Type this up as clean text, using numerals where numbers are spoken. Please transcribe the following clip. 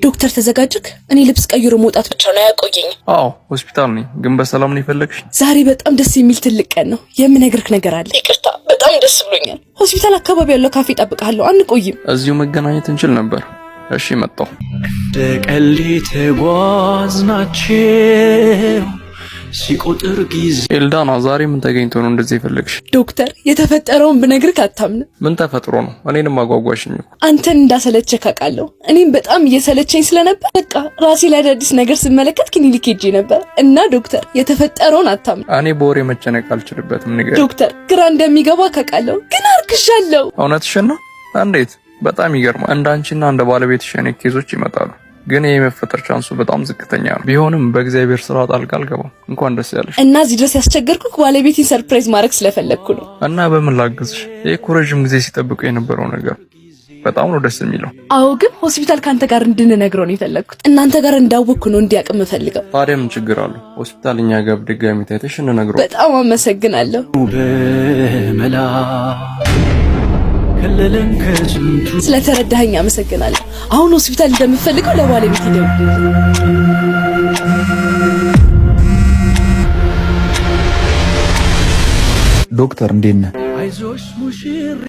ዶክተር ተዘጋጀክ? እኔ ልብስ ቀይሮ መውጣት ብቻ ነው፣ አያቆየኝም። አዎ ሆስፒታል ነኝ፣ ግን በሰላም ነው የፈለግሽ? ዛሬ በጣም ደስ የሚል ትልቅ ቀን ነው። የምነግርህ ነገር አለ። ይቅርታ፣ በጣም ደስ ብሎኛል። ሆስፒታል አካባቢ ያለው ካፌ እጠብቅሃለሁ። አንቆይም። እዚሁ መገናኘት እንችል ነበር። እሺ መጣሁ። ደቀሌ ተጓዝናቸው ሲቆጥር ጊዜ። ኤልዳና፣ ዛሬ ምን ተገኝቶ ነው እንደዚህ የፈለግሽ? ዶክተር፣ የተፈጠረውን ብነግርህ አታምንም። ምን ተፈጥሮ ነው? እኔንም አጓጓሽኝ እኮ። አንተን እንዳሰለቸህ አውቃለሁ። እኔም በጣም እየሰለቸኝ ስለነበር በቃ ራሴ ላይ አዳዲስ ነገር ስመለከት ክሊኒክ ሄጄ ነበር እና ዶክተር፣ የተፈጠረውን አታምንም። እኔ በወሬ መጨነቅ አልችልበትም። ንገሪኝ። ዶክተር፣ ግራ እንደሚገባ አውቃለሁ፣ ግን አርግዣለሁ። እውነትሽን ነው? እንዴት? በጣም ይገርማል። እንደ አንቺና እንደ ባለቤትሽ አይነት case ኦች ይመጣሉ፣ ግን ይሄ የመፈጠር chance ኡ በጣም ዝቅተኛ ነው። ቢሆንም በእግዚአብሔር ስራ ጣልቃ አልገባም። እንኳን ደስ ያለሽ። እና እዚህ ድረስ ያስቸገርኩህ ባለቤቴን surprise ማድረግ ስለፈለግኩ ነው። እና በምን ላግዝሽ? ይህ እኮ ረዥም ጊዜ ሲጠብቁ የነበረው ነገር በጣም ነው ደስ የሚለው። አዎ፣ ግን ሆስፒታል ከአንተ ጋር እንድንነግረው ነው የፈለግኩት። እናንተ ጋር እንዳወቅኩ ነው እንዲያውቅ የምፈልገው። ታዲያ ምን ችግር አለው? ሆስፒታል እኛ ጋር ድጋሚ ታይተሽ እንነግረው። በጣም አመሰግናለሁ። በመላ ከለለን ከስንቱ። ስለተረዳኸኝ አመሰግናለሁ። አሁን ሆስፒታል እንደምፈልገው ለባለቤቴ ደውል። ዶክተር፣ እንዴት ነህ? አይዞሽ ሙሽሪ።